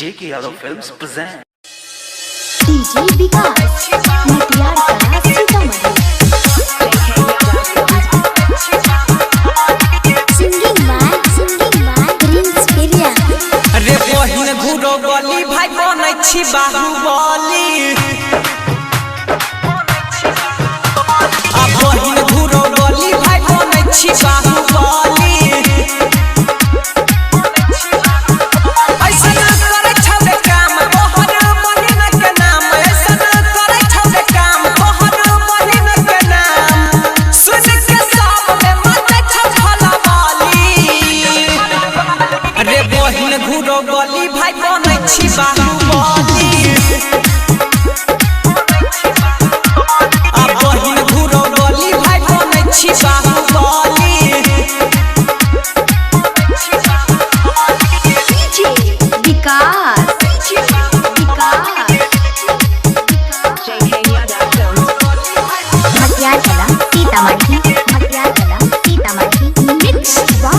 JK Yadav Films present. DJ Vikas Matiyar Kala Sitamarhi. Singing by Prince Piriya. रे बहिन घुरो गली भाई बनै छी बाहुबली। आ बहिन घुरो गली भाई बनै छी बाहुबली। ऐसन करै छौ रे काम तोहर बहिन के नाम। ऐसन करै छौ रे काम तोहर बहिन के नाम। सुन के सब में मचै छौ खलबली। रे बहिन घुरो गली भाई बनै छी बाहुबली। आ बहिन घुरो गली भाई बनै छी Bahubali. DJ Vikas Matiyar Kala Sitamarhi. Matiyar Kala Sitamarhi. Mix by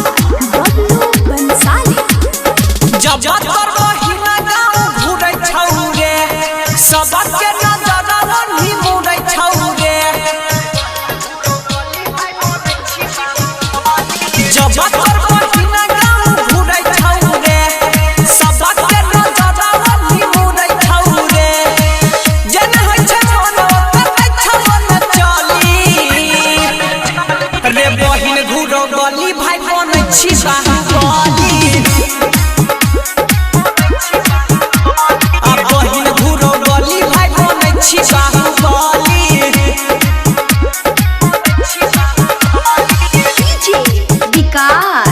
Bablu Bansali. जब तोर बहिन गाँव घुरै छौ रे, सबके नजर ओन्ही मुरै छौ रे। जब तोर बहिन गाँव घुरै छौ रे, सबके नजर ओन्ही मुरै छौ रे। जेना होइ छै मन ओकर छौ मन चली। रे बहिन घुरो गली भाई बनै छी बाहुबली। आ बहिन घुरो गली भाई बनै छी Bahubali. DJ Vikas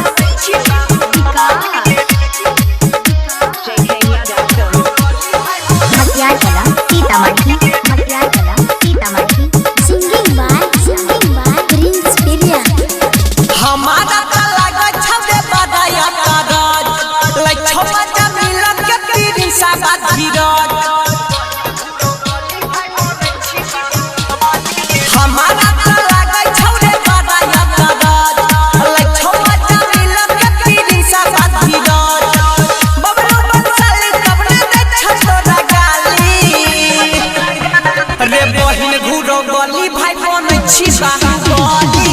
Matiyar Kala Sitamarhi. Matiyar Kala Sitamarhi. Singing by Prince Piriya. हमारा त लागै छौ रे बड़ाया करज, लै छौ मजा मिलन के प्रिंसा बा धीरज। हमारा त लागै छौ रे बड़ाया करज, लै छौ मजा मिलन के प्रिंसा बा धीरज। बबलू बंसाली कबने दै छौ तोरा गाली। रे बहिन घुरो गली भाई बनै छी बाहुबली।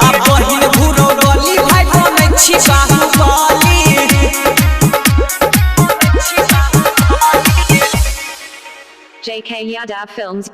आ बहिन घुरो गली भाई बनै छी बाहुबली। JK Yadav Films.